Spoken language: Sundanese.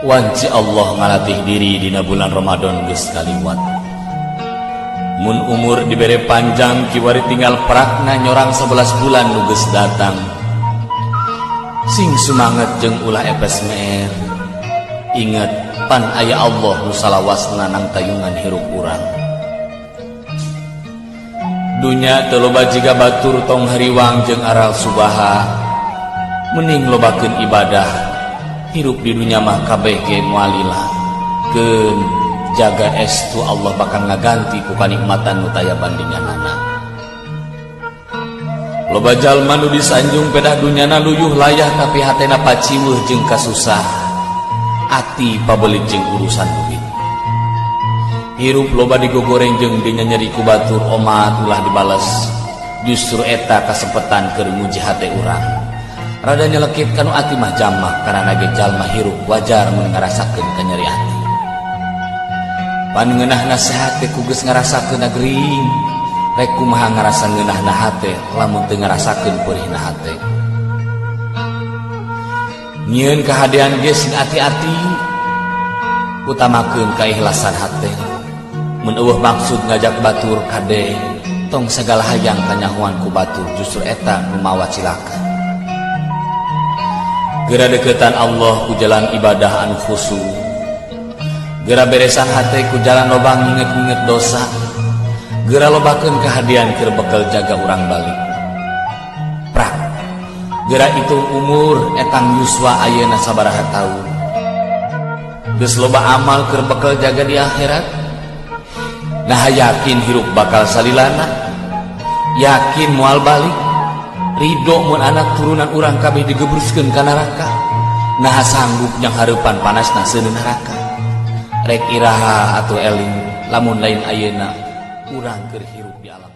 Wanci Allah ngalatih diri dina bulan Ramadan geus kaliwat. Mun umur dibere panjang, kiwari tinggal prakna nyorang 11 bulan nu geus datang. Sing sumanget jeung ulah epes meer. Ingat pan aya Allah nu salawasna nang tayungan hirup urang. Dunya teu loba jiga batur, tong hariwang jeung aral subaha. Mending lobakeun ibadah. Hirup di dunya mah kabeh ge moal lila. Keun jaga estu Allah bakal ngaganti ku kanikmatan nu taya bandinganana. Loba jalma nu disanjung pedah dunyana luyuh layah, tapi hatena paciweuh jeung kasusah. Ati pabelit jeung urusan duit. Hirup loba digogoreng jeung dinyanyeri ku batur, omat ulah dibales. Justru eta kasempetan keur nguji hate urang. Rada nyelekit kanu ati mah jamak, karena ge jalma hirup wajar mun ngarasakeun kanyeri ati. Pan ngeunahna sehat teh ku geus ngarasakeun gering. Rek kumaha ngarasa ngeunahna hate lamun teu ngarasakeun peurihna hate? Nyieun kahadean ge sing ati-ati, utamakeun kaikhlasan hate. Mun euweuh maksud ngajak batur, kade tong sagala hayang kanyahoan ku batur, justru eta nu mawa cilaka. Gera deketan Allah ku jalan ibadah anu khusyuk. Gera beresan hate ku jalan loba nginget-nginget dosa. Gera lobakeun kahadean keur bekel jaga urang balik. Prak. Gera hitung umur, etang yuswa ayeuna sabaraha taun. Geus loba amal keur bekel jaga di akhirat? Nah, yakin hirup bakal salilana? Yakin moal balik? Ridho mun anak turunan urang kabeh digebruskeun ka neraka? Nah, sanggup nyanghareupan panasna seuneu neraka? Rek iraha atuh eling, lamun lain ayeuna urang keur hirup di alam?